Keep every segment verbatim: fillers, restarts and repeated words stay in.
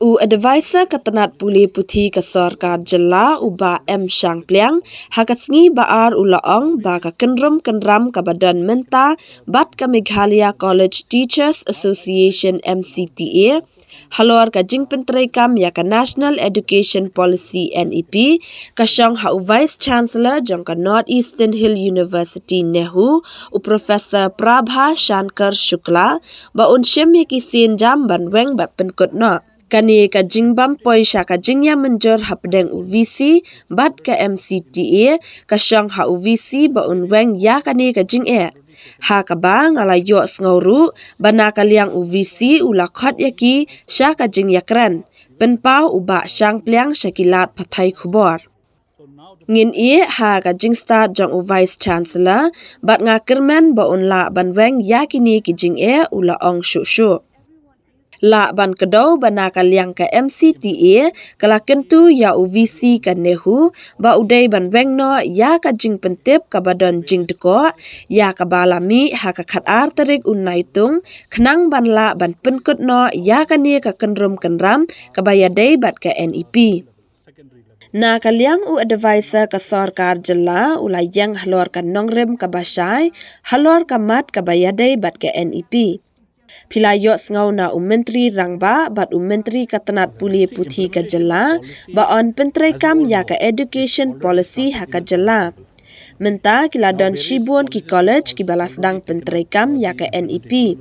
U advisor ka tnat pule puthi ka sorkar jylla u Bah M Shangpliang, ha ka sngi Ba-ar u la ong ba ka kynrum kynram kaba don mynta bad ka Meghalaya College Teachers Association, M C T A, halor ka jingpyntreikam ïa ka National Education Policy, N E P, ka shong ha u Vice Chancellor jong ka North Eastern Hill University, NEHU, u Professor Prabha Shankar Shukla, ba un shim ïa ki sienjam ban weng bad pynkut noh. Kane ka jingbym poi sha ka jingïamynjur hapdeng u V C bad ka M C T A, ka shong ha u V C ba un weng ïa kane ka jingeh. Ha kaba nga la ïohsngew ruh ba na ka liang u V C u la khot ïa ki sha ka jingïakren, pynpaw u Bah Shangpliang sha ki lad pathai khubor. Ngin ïeh ha ka jingstad jong u Vice Chancellor, bad nga kyrmen ba un lah ban weng ïa kine ki jingeh, u la ong shuh shuh. Lah ban kdew ba na ka liang ka M C T A ka la kyntu ïa u V C ka NEHU ba u dei ban weng noh ïa ka jingpyntip kaba don jingdkoh, ïa kaba la mih ha ka khatar tarik u Naitung, khnang ban lah ban pynkut noh ïa kane ka kynrum kynram kaba ïadei bad ka N E P. Na ka liang u advisor ka sorkar jylla u la ïeng halor ka nongrim kaba shai, halor ka mat kaba ïadei bad ka N E P. Phi la ïohsngew na u Myntri Rangbah bad u Myntri ka tnat pule puthi ka jylla ba yn pyntreikam ïa ka education policy ha ka jylla. Mynta ki la don shibun ki college kiba la sdang pyntreikam ïa ka N E P.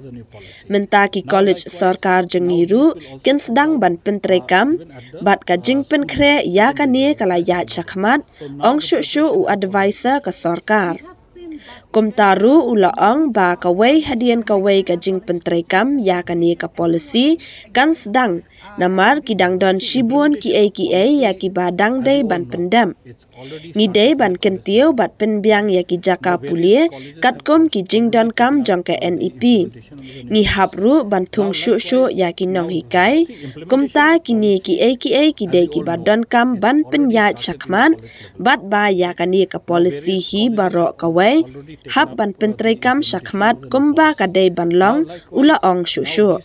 Mynta ki college sorkar jong ngi ruh kin sdang ban pyntreikam, bad ka jingpynkhreh ïa kane ka la ïaid shakhmat, ong shuh shuh u advisor ka sorkar. Kumta ruh u la ong ba kawei hadien kawei ka jingpyntreikam ïa kane ka policy kan sdang, namar ki dang don shibun kiei kiei ïa kiba dang dei ban pyndep. Ngi dei ban kyntiew bad pynbiang ïa ki jaka pule katkum ki jingdonkam jong ka N E P. Ngi hap ruh ban thung shuh shuh ïa ki nonghikai, kumta kine kiei kiei ki dei kiba donkam ban pynïaid shakhmat, bad ba ïa kane ka policy hi baroh kawei hap ban pyntreikam shakhmat kumba ka dei ban long, u la ong shuh shuh.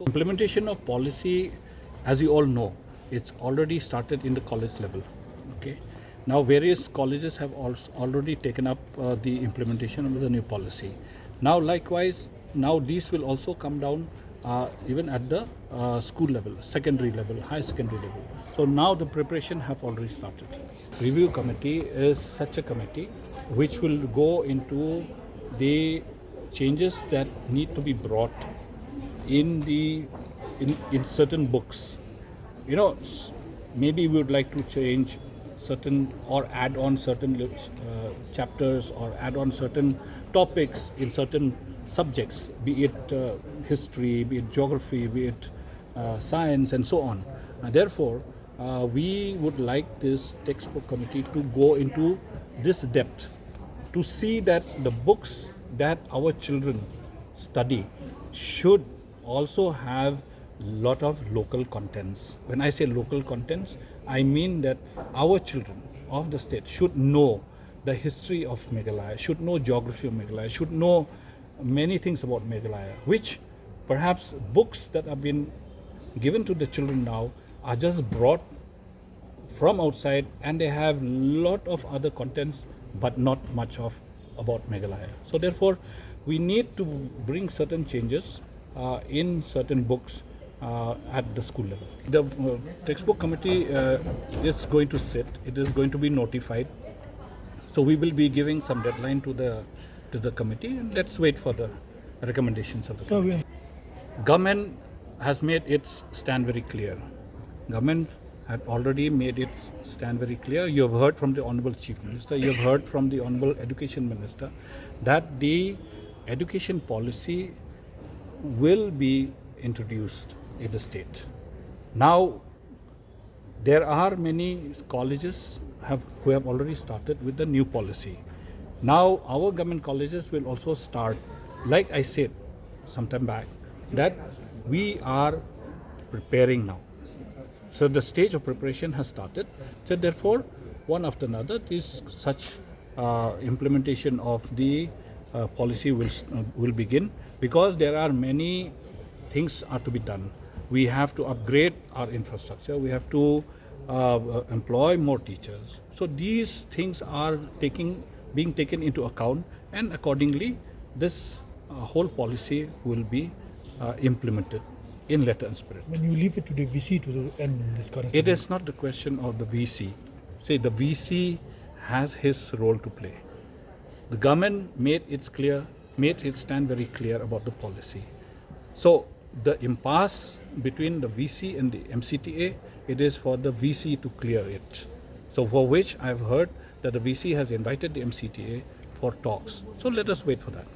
Implementation of policy, as you all know, it's already started in the college level. Okay. Now, various colleges have als- already taken up uh, the implementation of the new policy. Now, likewise, now these will also come down uh, even at the uh, school level, secondary level, high secondary level. So now the preparation have already started. Review committee is such a committee which will go into the changes that need to be brought in the in, in certain books. You know, s- maybe we would like to change certain or add on certain uh, chapters or add on certain topics in certain subjects, be it uh, history, be it geography, be it uh, science, and so on. And therefore, uh, we would like this textbook committee to go into this depth to see that the books that our children study should also have lot of local contents. When I say local contents, I mean that our children of the state should know the history of Meghalaya, should know geography of Meghalaya, should know many things about Meghalaya, which perhaps books that have been given to the children now are just brought from outside, and they have lot of other contents but not much of about Meghalaya. So therefore, we need to bring certain changes uh, in certain books uh, at the school level. The uh, textbook committee uh, is going to sit. It is going to be notified. So we will be giving some deadline to the to the committee, and let's wait for the recommendations of the So we committee. Government has made its stand very clear. Government had already made its stand very clear. You have heard from the Honorable Chief Minister, you have heard from the Honorable Education Minister that the education policy will be introduced in the state. Now, there are many colleges have, who have already started with the new policy. Now, our government colleges will also start, like I said some time back, that we are preparing now. So the stage of preparation has started. So therefore, one after another, this such uh, implementation of the uh, policy will s- uh, will begin, because there are many things are to be done. We have to upgrade our infrastructure. We have to uh, uh, employ more teachers. So these things are taking being taken into account, and accordingly, this uh, whole policy will be uh, implemented in letter and spirit. When you leave it to the V C to end this correspondence. It is not the question of the V C. See, the V C has his role to play. The government made its clear, made its stand very clear about the policy. So the impasse between the V C and the M C T A, it is for the V C to clear it. So for which I've heard that the V C has invited the M C T A for talks. So let us wait for that.